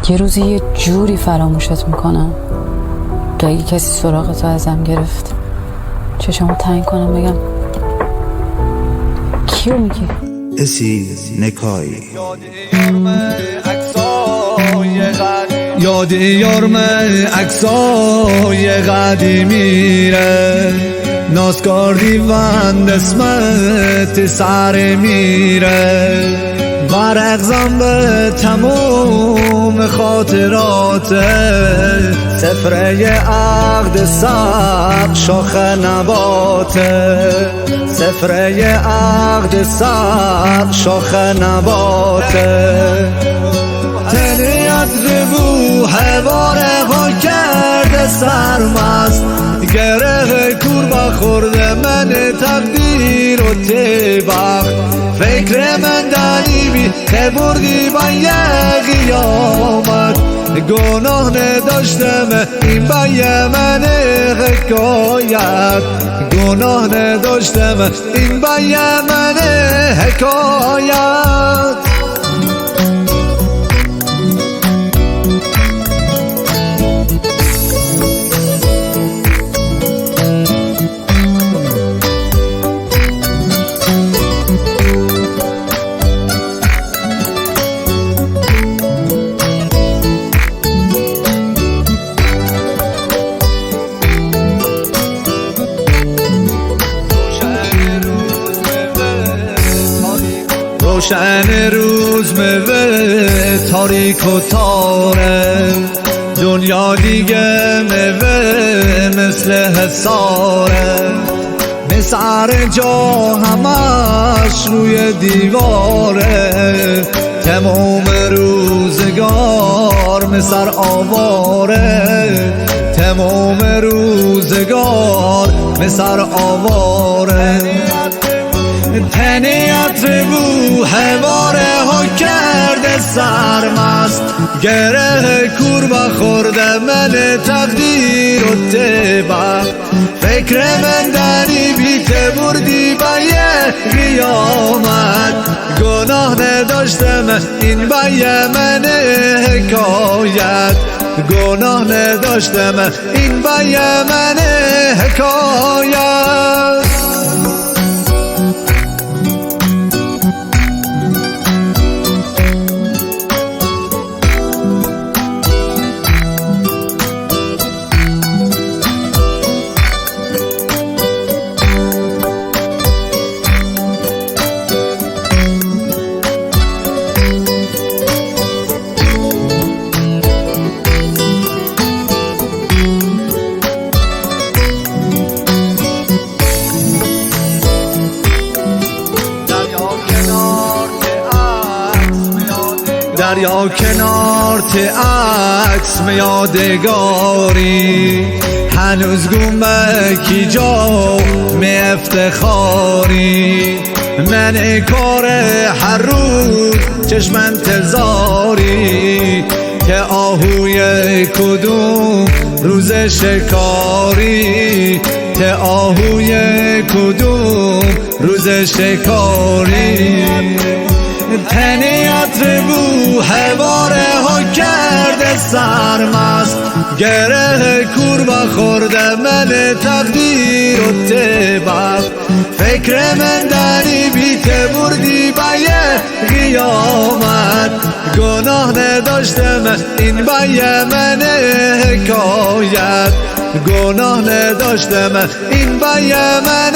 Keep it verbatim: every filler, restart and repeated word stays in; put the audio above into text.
یه روزی یه جوری فراموشت می‌کنم که اگه کسی سراغ تو ازم گرفت، چشامو تنگ کنم بگم: کیو میگی؟ اسی نکایی. یاد یار من عکسای قدیمی ره، ناز کردی وند اسمت سر میره. ورق زن به تموم خاطرات، سفرهٔ عقد سبز شاخ نبات. سفرهٔ عقد سبز شاخ نبات. تن عطر بو هوا ره ها کرده سرمست، گره کور بخورده من تقدیر و تی بخت. فکر من دنی بی تی بردی به یه قیامت. گناه نداشتم، این به یه من حکایت. گناه نداشتم، این به یه من حکایت. روشن روز میوه تاریک و تاره، دنیا دیگه میوه مثل حصاره. می سر جا همش روی دیواره، تمام روزگار می سر آواره، تمام روزگار می سر آواره. تن عطر بو هوا ره ها کرده سرمست، گره کور بخورده من تقدیر و تی بخت. فکر من دنی بی تی بردی به یه قیامت. گناه نداشتم، این به یه من حکایت. گناه نداشتم، این به یه من حکایت. دریا کنار تی عکس می یادگاری، هنوز گم کی جا می افتخاری. من کار هر روز چشم انتظاری، تی آهوی کدوم روز شکاری، تی آهوی کدوم روز شکاری. تن عطر بو هوا ره ها کرده سرمست، گره کور بخورده من تقدیر و تی بخت. فکر من دنی بی تی بردی به یه قیامت. گناه نداشتم، این به یه من حکایت. گناه نداشتم، این به یه من